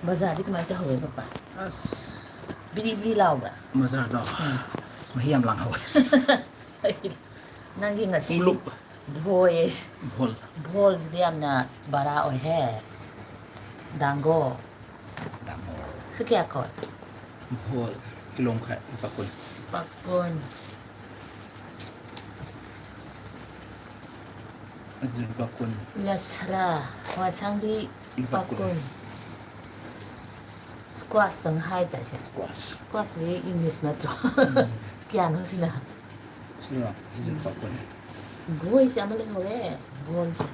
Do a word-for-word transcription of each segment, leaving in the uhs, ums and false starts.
ꯕꯖꯥꯔꯗꯤ ꯀꯃꯥꯏꯅ ꯇꯧꯍꯧꯋꯦ, ꯄꯄꯥ? ꯑꯁ, ꯕꯤꯔꯤ ꯕꯤꯔꯤ ꯂꯥꯎꯕ꯭ꯔꯥ? ꯕꯖꯥꯔꯗꯣ? ꯎꯝ꯫ ꯃꯍꯤ ꯌꯥꯝ ꯂꯥꯡꯍꯧꯋꯦ꯫ ꯅꯪꯒꯤ ꯉꯁꯤ ꯄꯨꯡꯂꯨꯞ꯫ ꯚꯣꯏ-, ꯚꯣꯜ꯫ ꯚꯣꯜꯁꯤꯗꯤ ꯌꯥꯝꯅ ꯕꯔꯥ ꯑꯣꯏꯍꯦ꯫ ꯗꯥꯡꯒꯣ꯫ ꯗꯥꯡꯒꯣ꯫ ꯁꯤ ꯀꯌꯥ ꯀꯧꯋꯦ? ꯚꯣꯜ ꯀꯤꯂꯣ ꯃꯈꯥꯏ, ꯂꯨꯄꯥ ꯀꯨꯟ꯫ ꯂꯨꯄꯥ ꯀꯨꯟ꯫ ꯑꯗꯨꯁꯨ ꯂꯨꯄꯥ ꯀꯨꯟ꯫ ꯂꯁꯔꯥ, ꯍꯋꯥꯏ ꯑꯁꯥꯡꯕꯤ ꯂꯨꯄꯥ ꯂꯨꯄꯥ ꯀꯨꯟ꯫ ꯀꯨꯟ꯫ Squash ꯇꯪ ꯍꯥꯏꯗꯥꯏ ꯁꯦ? Squash꯫ Squash ꯁꯤ English ꯅꯠꯇ꯭ꯔꯣ? ꯎꯝ꯫ ꯀꯌꯥꯅꯣ ꯁꯤꯅ? ꯁꯤꯔꯣ? ꯁꯤꯁꯨ ꯂꯨꯄꯥ ꯀꯨꯟ꯫ ꯚꯣꯏꯁꯦ ꯑꯃ ꯂꯩꯍꯧꯔꯦ, ꯚꯣꯜꯁꯦ꯫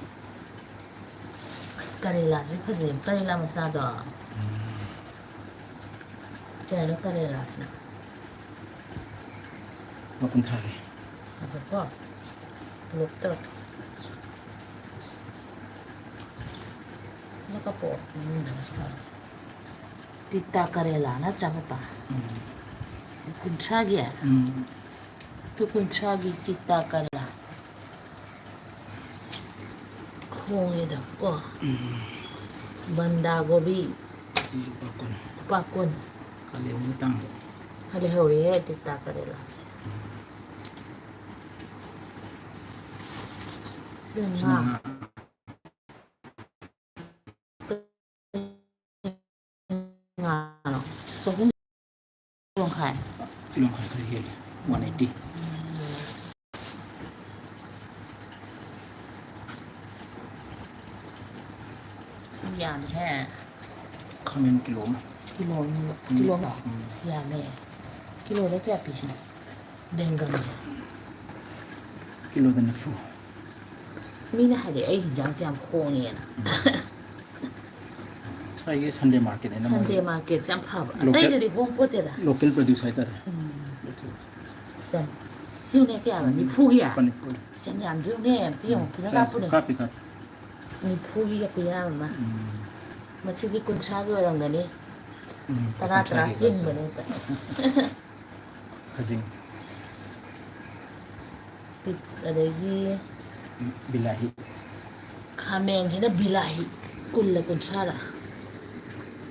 ꯑꯁ, ꯀꯔꯦꯂꯥꯁꯦ ꯐꯖꯩ, ꯀꯔꯦꯂꯥ ꯃꯆꯥꯗꯣ꯫ ꯎꯝ꯫ ꯀꯌꯥꯅꯣ ꯀꯔꯦꯂꯥꯁꯤꯅ? ꯂꯨꯄꯥ ꯀꯨꯟꯊ꯭ꯔꯥꯒꯤ꯫ ꯉꯥꯏꯈꯣꯀꯣ꯫ ꯄꯨꯂꯞ ꯇꯧꯔꯣ꯫ ꯁꯤꯅ ꯀꯛꯄꯣꯛ ꯃꯅꯨꯡꯗ ꯁꯨꯃꯥꯏꯅ꯫ ꯇꯤꯇꯥ ꯀꯔꯦꯂꯥ ꯅꯠꯇ꯭ꯔꯥ, ꯄꯄꯥ? ꯎꯝ꯫ ꯀꯨꯟꯊ꯭ꯔꯥꯒꯤ? ꯎꯝ꯫ ꯇꯨ ꯀꯨꯟꯊ꯭ꯔꯥꯒꯤ ꯇꯤꯇꯥ ꯀꯔꯦꯂꯥ꯫ ꯍꯣꯡꯉꯦꯗ ꯀꯣ꯫ ꯎꯝ꯫ ꯕꯟꯗꯥ ꯀꯣꯕꯤ꯫ ꯁꯤꯁꯨ ꯂꯨꯄꯥ ꯀꯨꯟ꯫ ꯂꯨꯄꯥ ꯀꯨꯟ꯫ ꯀꯥꯂꯦꯟꯒꯤ ꯇꯥꯡꯕ꯫ ꯈꯔ ꯂꯩꯍꯧꯔꯤꯍꯦ ꯇꯤꯇꯥ ꯀꯔꯦꯂꯥꯁꯦ꯫ ꯎꯝ꯫ ꯁꯤꯅ ꯁꯤꯅ ꯉꯥ꯫ ꯉꯥ꯫ ꯉꯥꯅꯣ? ꯆꯍꯨꯝ ꯃꯈꯥꯏ꯫ ꯀꯤꯂꯣ ꯃꯈꯥꯏ ꯈꯔ ꯍꯦꯜꯂꯦ, one eighty꯫ ꯁꯤ ꯌꯥꯝꯃꯦꯍꯦ꯫ ꯈꯥꯃꯦꯟ ꯀꯤꯂꯣ ꯑꯃ꯫ ꯀꯤꯂꯣ ꯑꯃ, ꯎꯝ꯫ ꯀꯤꯂꯣ ꯑꯃ? ꯎꯝ꯫ ꯑꯁ, ꯌꯥꯝꯃꯦ꯫ ꯀꯤꯂꯣꯗ ꯀꯌꯥ ꯄꯤꯁꯤꯅꯣ? ꯕꯦꯡꯒꯜꯁꯦ꯫ ꯀꯤꯂꯣꯗ ꯅꯤꯐꯨ꯫ ꯃꯤꯅ ꯍꯥꯏꯗꯤ ꯑꯩ ꯍꯤꯟꯖꯥꯡꯁꯦ ꯌꯥꯝ ꯍꯣꯡꯉꯦꯅ꯫ ꯎꯝ꯫ ꯁ꯭ꯋꯥꯏꯒꯤ Sunday market ꯍꯥꯏꯅ ꯑꯃ Sunday ꯂꯩ꯫ Marketꯁꯦ ꯌꯥꯝ ꯐꯕ꯫ Local, ꯑꯇꯩꯗꯗꯤ ꯍꯣꯡ ꯄꯣꯠꯇꯦꯗ꯫ Local produce ꯍꯥꯏꯇꯥꯔꯦ꯫ ꯎꯝ꯫ ꯁꯦ, ꯁꯤ ꯌꯦꯡꯉꯨꯅꯦ, ꯀꯌꯥꯅꯣ? ꯎꯝ, ꯅꯤꯐꯨꯒꯤ? ꯂꯨꯄꯥ ꯅꯤꯐꯨ꯫ ꯁꯦ, ꯌꯥꯝ ꯌꯥꯝꯗ꯭ꯔꯣ ꯌꯦꯡꯉꯨꯅꯦ, ꯑꯝꯇ ꯌꯦꯡꯉꯣ, ꯎꯝ, ꯐꯖꯅ size ꯀꯥꯞꯄꯨꯅꯦ꯫ ꯀꯥꯞꯄꯤ, ꯀꯥꯞꯄꯤ꯫ ꯅꯤꯐꯨꯒꯤ ꯈꯨꯌꯥꯝ ꯑꯃ꯫ ꯎꯝ꯫ ꯃꯁꯤꯗꯤ ꯀꯨꯟꯊ꯭ꯔꯥꯒꯤ ꯑꯣꯏꯔꯝꯒꯅꯤ꯫ ꯎꯝ, ꯇꯔꯥ, ꯇꯔꯥ ꯀꯨꯟꯊ꯭ꯔꯥꯒꯤ ꯆꯤꯡꯕꯅꯦ ꯈꯔ ꯍꯦꯛꯇ꯫ ꯈꯖꯤꯡ꯫ ꯇꯤꯛ-, ꯑꯗꯒꯤ ꯕꯤꯂꯥꯍꯤ꯫ ꯈꯥꯃꯦꯟꯁꯤꯅ ꯕꯤꯂꯥꯍꯤ, ꯀꯨꯜꯂ ꯀꯨꯟꯊ꯭ꯔꯥꯔ?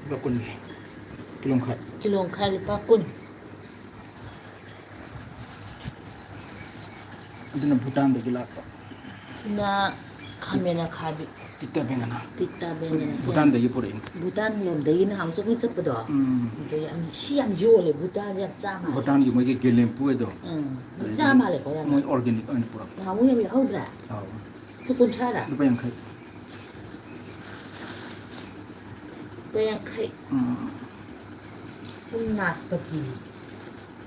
ꯂꯨꯄꯥ ꯀꯨꯟꯒꯤ꯫ ꯀꯤꯂꯣ ꯃꯈꯥꯏ꯫ ꯀꯤꯂꯣ ꯃꯈꯥꯏ ꯂꯨꯄꯥ ꯀꯨꯟ꯫ ꯑꯗꯨꯅ ꯚꯨꯇꯥꯟꯗꯒꯤ ꯂꯥꯛꯄ꯫ ꯁꯤꯅ ꯈꯥꯃꯦꯟ ꯑꯈꯥꯕꯤ꯫ ꯇꯤꯠꯇ ꯕꯦꯡꯒꯅꯥ꯫ ꯇꯤꯠꯇ ꯕꯦꯡꯒꯅꯥ꯫ ꯚꯨꯇꯥꯟꯗꯒꯤ ꯄꯨꯔꯛꯏꯅꯦ꯫ ꯚꯨꯇꯥꯟ ꯂꯣꯝꯗꯒꯤ ꯅꯍꯥꯟ ꯑꯃꯨꯛ ꯑꯩꯈꯣꯏ ꯆꯠꯄꯗꯣ꯫ ꯎꯝ꯫ ꯑꯗꯣ ꯌꯥꯝ, ꯁꯤ ꯌꯥꯝ ꯌꯣꯜꯂꯦ, ꯚꯨꯇꯥꯟꯁꯦ ꯌꯥꯝ ꯆꯥ ꯃꯥꯜꯂꯦ꯫ ꯚꯨꯇꯥꯟꯒꯤ ꯃꯣꯏꯒꯤ ꯒꯦꯂꯦꯝꯄꯨ ꯍꯥꯏꯗꯣ꯫ ꯎꯝ꯫ ꯑꯗꯩꯗꯤ ꯆꯥ ꯃꯥꯜꯂꯦꯀꯣ ꯌꯥꯝꯅ꯫ ꯃꯣꯏ organic ꯑꯣꯏꯅ ꯄꯨꯔꯛꯄ꯫ ꯅꯍꯥꯟꯃꯨꯛ ꯌꯥꯝ ꯌꯥꯎꯍꯧꯗ꯭ꯔꯥ? ꯑꯧ꯫ ꯁꯤ ꯀꯨꯟꯊ꯭ꯔꯥꯔꯥ? ꯂꯨꯄꯥ ꯌꯥꯡꯈꯩ꯫ ꯂꯨꯄꯥ ꯌꯥꯡꯈꯩ꯫ ꯎꯝ꯫ ꯁꯤ ꯅꯥꯁꯄꯇꯤ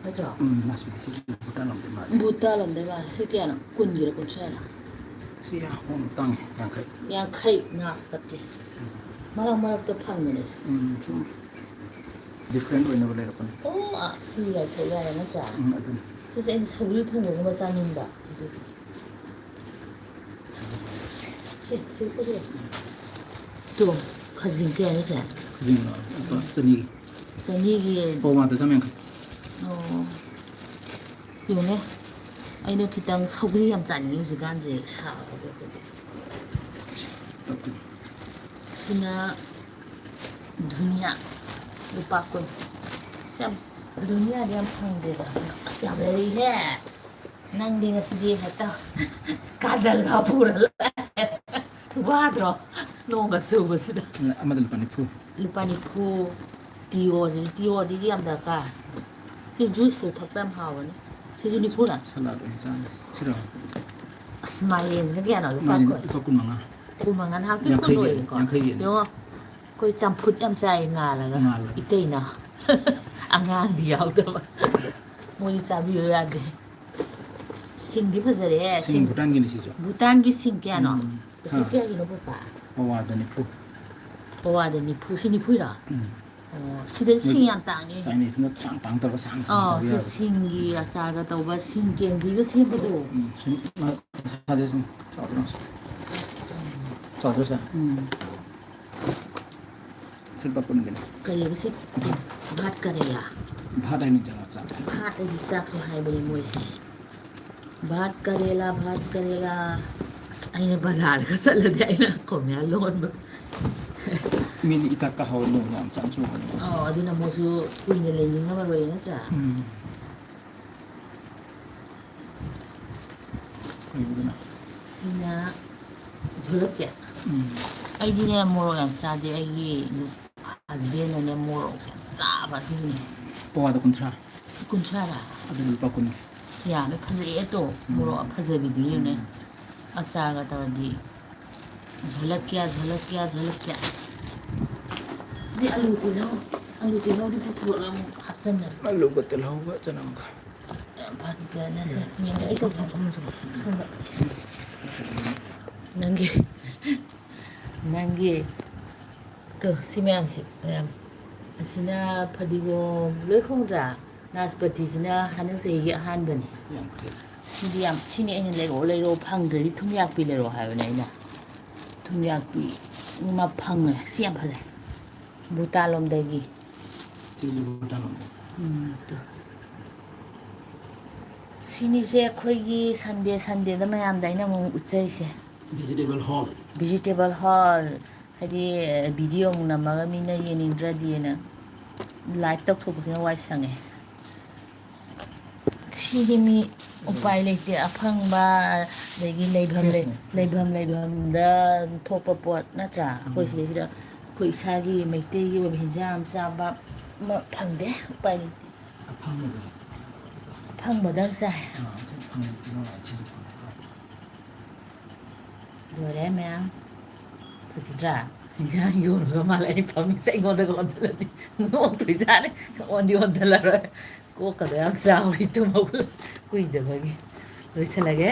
ꯅꯠꯇ꯭ꯔꯣ? ꯎꯝ, ꯅꯥꯁꯄꯇꯤ꯫ ꯁꯤ ꯚꯨꯇꯥꯟ ꯂꯣꯝꯗꯩ ꯃꯥꯜꯂꯦ꯫ ꯚꯨꯇꯥꯟ ꯂꯣꯝꯗꯩ ꯃꯥꯜꯂꯦ꯫ ꯁꯤ ꯀꯌꯥꯅꯣ? ꯀꯨꯟꯒꯤꯔ ꯀꯨꯟꯊ꯭ꯔꯥꯔ? ꯁꯤ ꯌꯥꯝ ꯍꯣꯡ ꯇꯥꯡꯉꯦ, ꯌꯥꯡꯈꯩ꯫ ꯌꯥꯡꯈꯩ ꯅꯥꯁꯄꯇꯤ꯫ ꯎꯝ꯫ ꯃꯔꯛ ꯃꯔꯛꯇ ꯐꯪꯕꯅꯦ ꯁꯤ꯫ ꯎꯝ, ꯁꯨꯝ different ꯑꯣꯏꯅꯕ ꯂꯩꯔꯛꯄꯅꯦ꯫ ꯑꯣ, ꯑꯥ, ꯁꯤ ꯌꯥꯏꯐꯧ ꯌꯥꯔꯦ ꯅꯠꯇ꯭ꯔꯥ? ꯎꯝ, ꯑꯗꯨꯅꯤ꯫ ꯁꯤꯁꯦ ꯑꯩꯅ ꯁꯧꯒ꯭ꯔꯤ ꯊꯣꯡꯕꯒꯨꯝꯕ ꯆꯥꯅꯤꯡꯕ꯫ ꯁꯤ, ꯁꯤ ꯄꯨꯁꯤꯜꯂꯣ꯫ ꯇꯣ, ꯈꯖꯤꯡ ꯀꯌꯥꯅꯣ ꯁꯦ? ꯈꯖꯤꯡꯂꯣ? ꯂꯨꯄꯥ ꯆꯅꯤꯒꯤ꯫ ꯆꯅꯤꯒꯤ꯫ ꯄꯋꯥꯗ ꯆꯥꯝ ꯌꯥꯡꯈꯩ꯫ ꯑꯣ꯫ ꯌꯦꯡꯉꯨꯅꯦ꯫ ꯑꯩꯅ ꯈꯤꯇꯪ ꯁꯧꯒ꯭ꯔꯤ ꯌꯥꯝ ꯆꯥꯅꯤꯡꯉꯤ ꯍꯧꯖꯤꯛꯀꯥꯟꯁꯦ, ꯁꯥꯕꯗꯣ꯫ ꯁꯤꯅ ꯙꯨꯅꯤꯌꯥ, ꯂꯨꯄꯥ ꯀꯨꯟ꯫ ꯁꯤ ꯌꯥꯝ, ꯙꯨꯅꯤꯌꯥꯗꯤ ꯌꯥꯝ ꯐꯪꯗꯦꯗ꯫ ꯑꯁ, ꯌꯥꯝ ꯂꯩꯔꯤꯍꯦ꯫ ꯅꯪꯗꯤ ꯉꯁꯤꯗꯤ ꯍꯦꯛꯇ ꯀꯥꯖꯜꯒ ꯄꯨꯔ ꯂꯥꯛꯑꯦ꯫ ꯋꯥꯗ꯭ꯔꯣ? ꯅꯣꯡꯒ ꯆꯨꯕꯁꯤꯗ꯫ ꯑꯃꯗ ꯂꯨꯄꯥ ꯅꯤꯐꯨ꯫ ꯂꯨꯄꯥ ꯅꯤꯐꯨ꯫ ꯇꯤꯌꯣꯁꯤꯗꯤ, ꯇꯤꯌꯣꯗꯤ ꯌꯥꯝ ꯗꯔꯀꯥꯔ꯫ ꯁꯤ juiceꯁꯨ ꯊꯛꯄ ꯌꯥꯝ ꯍꯥꯎꯕꯅꯤ꯫ ꯁꯤꯁꯨ ꯅꯤꯐꯨꯔꯥ? ꯁꯂꯥꯗ ꯑꯣꯏꯅ ꯆꯥꯅꯤ꯫ ꯁꯤꯔꯣ? ꯑꯁ, ꯃꯥꯏꯔꯦꯟꯁꯤꯅ ꯀꯌꯥꯅꯣ? ꯂꯨꯄꯥ ꯃꯥꯏꯔꯦꯟ ꯀꯨꯟ꯫ ꯂꯨꯄꯥ ꯀꯨꯟ ꯃꯉꯥ꯫ ꯀꯨꯟ ꯃꯉꯥ ꯅꯍꯥꯛꯇꯤ ꯀꯨꯟ ꯌꯥꯡꯈꯩꯒꯤ, ꯑꯣꯏꯌꯦꯀꯣ? ꯌꯥꯡꯈꯩꯒꯤꯅꯤ꯫ ꯌꯦꯡꯉꯣ, ꯑꯩꯈꯣꯏ ꯆꯝꯐꯨꯠ ꯌꯥꯝ ꯆꯥꯏ ꯉꯥꯜꯂꯒ꯫ ꯉꯥꯜꯂꯒ꯫ ꯏꯇꯩꯅ꯫ ꯑꯉꯥꯡꯗꯤ ꯌꯥꯎꯗꯕ꯫ ꯃꯣꯏꯗꯤ ꯆꯥꯕꯤꯌꯨ ꯌꯥꯗꯦ꯫ ꯁꯤꯡꯗꯤ ꯐꯖꯔꯦ꯫ ꯁꯤꯡ ꯁꯤꯡ꯫ ꯚꯨꯇꯥꯟꯒꯤꯅꯤ ꯁꯤꯁꯨ꯫ ꯚꯨꯇꯥꯟꯒꯤ ꯁꯤꯡ ꯀꯌꯥꯅꯣ? ꯎꯝ꯫ ꯄꯩꯁꯥ ꯍꯥ꯫ ꯀꯌꯥꯒꯤꯅꯣ, ꯄꯄꯥ? ꯄꯋꯥꯗ ꯅꯤꯐꯨ꯫ ꯄꯋꯥꯗ ꯅꯤꯐꯨ꯫ ꯁꯤ ꯅꯤꯐꯨꯔꯣ? ꯎꯝ꯫ ꯑꯣ, ꯁꯤꯗ ꯁꯤꯡ ꯃꯣꯏꯗꯤ ꯌꯥꯝ ꯇꯥꯡꯉꯦ꯫ Chinese ꯅ ꯇꯥꯡ ꯇꯥꯡ ꯇꯧꯔꯒ ꯁꯥꯡ ꯁꯥꯡ ꯑꯥ, ꯇꯧꯕ ꯁꯤ ꯌꯥꯎꯋꯦꯕ꯫ ꯁꯤꯡꯒꯤ ꯑꯆꯥꯔꯒ ꯇꯧꯕ, ꯁꯤꯡ ꯀꯦꯟꯗꯤꯒ ꯁꯦꯝꯕꯗꯣ꯫ ꯎꯝ, ꯁꯨꯝ, ꯃꯥ, ꯃꯁꯥꯁꯦ ꯁꯨꯝ ꯆꯥꯎꯗ꯭ꯔꯣ? ꯆꯥꯎꯗ꯭ꯔꯣ ꯁꯦ? ꯎꯝ꯫ ꯁꯤ ꯂꯨꯄꯥ ꯀꯨꯟꯒꯤꯅꯦ꯫ ꯀꯔꯤꯕ ꯁꯤ? ꯚꯥꯠ꯫ ꯚꯥꯠ ꯀꯔꯦꯂꯥ꯫ ꯚꯥꯠ ꯍꯥꯏꯅ ꯆꯥꯛ ꯆꯥꯕ꯫ ꯚꯥꯠ ꯍꯥꯏꯗꯤ ꯆꯥꯛꯁꯨ ꯍꯥꯏꯕꯅꯤ ꯃꯣꯏꯁꯦ꯫ ꯚꯥꯠ ꯀꯔꯦꯂꯥ, ꯚꯥꯠ ꯀꯔꯦꯂꯥ꯫ ꯑꯁ, ꯑꯩꯅ ꯕꯖꯥꯔꯗꯒ ꯆꯠꯂꯗꯤ ꯑꯩꯅ ꯀꯣꯃꯤꯌꯥ ꯂꯣꯟꯕ꯫ ꯃꯤꯗꯤ ꯏꯀꯥ ꯀꯥꯍꯧꯔꯦ, ꯅꯣꯡ ꯌꯥꯝ ꯆꯥꯟ ꯆꯨꯕꯅꯦ꯫ ꯑꯣ, ꯑꯗꯨꯅ ꯃꯣꯏꯁꯨ ꯀꯨꯏꯅ ꯂꯩꯅꯤꯡꯉꯝꯃꯔꯣꯏ, ꯅꯠꯇ꯭ꯔꯥ? ꯎꯝ꯫ ꯀꯩꯅꯣꯗꯨꯅ꯫ ꯁꯤꯅ ꯖꯣꯂꯞꯀꯤ꯫ ꯎꯝ꯫ ꯑꯩꯗꯤꯅꯦ, ꯃꯣꯔꯣꯛ ꯌꯥꯝ ꯆꯥꯗꯦ꯫ ꯑꯩꯒꯤ ꯅꯨ-, husbandꯅꯅꯦ, ꯃꯣꯔꯣꯛꯁꯦ ꯌꯥꯝ ꯆꯥꯕ, ꯑꯗꯨꯒꯤꯅꯦ꯫ ꯄꯋꯥꯗ ꯀꯨꯟꯊ꯭ꯔꯥ꯫ ꯀꯨꯟꯊ꯭ꯔꯥꯔꯥ? ꯑꯗꯨꯗꯤ ꯂꯨꯄꯥ ꯀꯨꯟꯒꯤ꯫ ꯁꯤ ꯌꯥꯝꯃꯦ, ꯐꯖꯩꯌꯦ ꯑꯗꯣ, ꯎꯝ꯫ ꯃꯣꯔꯣꯛ ꯐꯖꯕꯤꯗꯨꯅꯤꯅꯦ꯫ ꯎꯝ꯫ ꯑꯆꯥꯔꯒ ꯇꯧꯔꯗꯤ꯫ ꯖꯣꯂꯞꯀꯤꯌꯥ, ꯖꯣꯂꯞꯀꯤꯌꯥ, ꯖꯣꯂꯞꯀꯤꯌꯥ꯫ ꯁꯤꯗꯤ ꯑꯂꯨ ꯇꯤꯜꯍꯧ, ꯑꯂꯨ ꯇꯤꯜꯍꯧꯗꯤ ꯄꯨꯊꯣꯛꯑꯒ ꯑꯃꯨꯛ ꯍꯥꯞꯆꯟꯅꯕ꯫ ꯑꯂꯨꯒ ꯇꯤꯜꯍꯧꯒ ꯆꯅꯝꯒ꯫ ꯌꯥꯝ ꯐꯖꯅ ꯁꯦ꯫ ꯎꯝ꯫ ꯌꯦꯡꯉꯣ, ꯑꯩ ꯇꯧꯒꯦ꯫ ꯁꯣꯝꯗ, ꯁꯣꯝꯗ꯫ ꯅꯪꯒꯤ, ꯅꯪꯒꯤ ꯇꯨ, ꯁꯤ ꯃꯌꯥꯝꯁꯤ, ꯃꯌꯥꯝ꯫ ꯑꯁꯤꯅ ꯐꯗꯤꯒꯣꯝ ꯂꯣꯏ ꯍꯣꯡꯗ꯭ꯔꯥ? ꯅꯥꯁꯄꯇꯤꯁꯤꯅ ꯍꯟꯗꯛ ꯆꯍꯤꯒꯤ ꯑꯍꯥꯟꯕꯅꯤ꯫ ꯌꯥꯝ ꯐꯩ꯫ ꯁꯤꯗꯤ ꯌꯥꯝ, ꯁꯤꯅꯤ ꯑꯩꯅ ꯂꯩꯔꯛꯑꯣ, ꯂꯩꯔꯛꯑꯣ, ꯐꯪꯗ꯭ꯔꯗꯤ ꯊꯨꯝꯌꯥꯛꯄꯤ ꯂꯩꯔꯛꯑꯣ ꯍꯥꯏꯕꯅꯦ ꯑꯩꯅ꯫ ꯊꯨꯝꯌꯥꯛꯄꯤ ꯑꯃ ꯐꯪꯉꯦ꯫ ꯁꯤ ꯌꯥꯝ ꯐꯖꯩ꯫ ꯚꯨꯇꯥꯟ ꯂꯣꯝꯗꯒꯤ꯫ ꯁꯤꯁꯨ ꯚꯨꯇꯥꯟ ꯂꯣꯝꯗꯒꯤ꯫ ꯎꯝ, ꯇꯨ꯫ ꯁꯤꯅꯤꯁꯦ ꯑꯩꯈꯣꯏꯒꯤ Sunday, Sundayꯗ ꯃꯌꯥꯝꯗ ꯑꯩꯅ ꯑꯃꯨꯛ ꯎꯠꯆꯔꯤꯁꯦ꯫ Vegetable haul꯫ Vegetable haul꯫ ꯍꯥꯏꯗꯤ, video ꯑꯃꯨꯛ ꯅꯝꯃꯒ ꯃꯤꯅ ꯌꯦꯡꯅꯤꯡꯗ꯭ꯔꯗꯤꯅ live ꯇꯧꯊꯣꯛꯄꯁꯤꯅ ꯋꯥꯏ ꯁꯪꯉꯦ꯫ ꯁꯤꯗꯤ ꯃꯤ ꯎꯄꯥꯏ ꯂꯩꯇꯦ, ꯑꯐꯪꯕ, ꯑꯗꯒꯤ ꯂꯩꯐꯝ ꯂꯩ-, fresh ꯅꯦ, fresh꯫ ꯂꯩꯐꯝ ꯂꯩꯐꯝꯗ ꯊꯣꯛꯄ ꯄꯣꯠ ꯅꯠꯇ꯭ꯔꯥ? ꯑꯩꯈꯣꯏ ꯎꯝ꯫ ꯁꯤꯗꯩꯁꯤꯗ ꯑꯩꯈꯣꯏ ꯏꯁꯥꯒꯤ ꯃꯩꯇꯩꯒꯤ ꯑꯣꯏꯕ ꯍꯤꯟꯖꯥꯡ ꯑꯃ ꯆꯥꯕ ꯑꯃ ꯐꯪꯗꯦ, ꯎꯄꯥꯏ ꯂꯩꯇꯦ꯫ ꯑꯐꯪꯕꯗꯣ꯫ ꯑꯐꯪꯕꯗꯪ ꯆꯥꯏ꯫ ꯑꯥ, ꯑꯗꯨ ꯐꯪꯕꯗꯤ ꯅꯨꯡꯉꯥꯏ, ꯁꯤꯗꯤ ꯐꯪꯉꯦ꯫ ꯂꯣꯏꯔꯦ ꯃꯌꯥꯝ꯫ ꯐꯖꯗ꯭ꯔꯥ? ꯍꯤꯟꯖꯥꯡ ꯌꯣꯟꯕꯒ ꯃꯥꯜꯂꯦ꯫ ꯑꯩ ꯐꯝꯃꯤꯁꯦ ꯑꯩꯉꯣꯟꯗꯒ ꯑꯣꯟꯁꯤꯜꯂꯗꯤ ꯅꯣꯛꯇꯣꯏꯖꯥꯠꯅꯤ꯫ ꯑꯣꯟꯗꯤ ꯑꯣꯟꯁꯤꯜꯂꯔꯣꯏ꯫ ꯀꯣꯛꯀꯗꯣ ꯌꯥꯝ ꯆꯥꯎꯔꯤ ꯇꯨꯝ ꯍꯧꯒꯠꯂ ꯀꯨꯏꯗꯕꯒꯤ꯫ ꯂꯣꯏꯁꯤꯜꯂꯒꯦ꯫